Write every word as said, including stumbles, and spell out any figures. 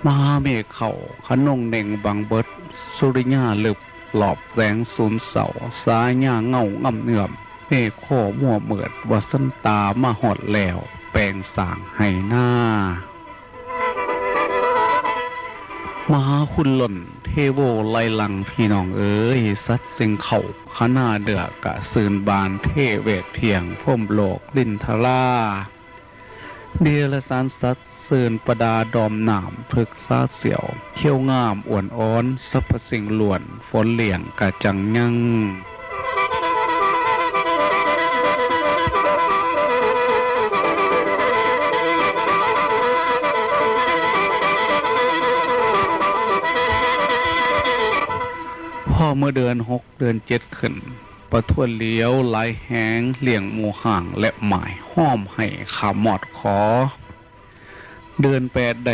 มหาเมฆเข้า คะนงเน่งบังเบิด สุริยาลึบ หลอบแสงสูนเสา สายาเงาง่ำเอื้อม เมฆโคมัวเมิด ว่าสันตามาฮอดแล้ว แปลงสร้างไห้นา มหาคุณล้น เทโวไหลหลั่ง พี่น้องเอ๋ย สัตว์สิ่งเข้า คะนาเดือกะซื่นบาน เทเวศเพียง พรหมโลกลินทรา เดรัจฉานสัตว์ซื่นประดาดอมน้ำ พฤกษาเสี่ยว เขียวงามอ่อนอ่อน สรรพสิ่งล้วน ฝนเลี้ยงกะจังยัง พอเมื่อเดือนหกเดือนเจ็ดขึ้น ประทวนเหลียวหลายแหง เลี้ยงหมู่ห่างและหมาย ห้อมให้ข้ามอดขอ เดือนแปดได้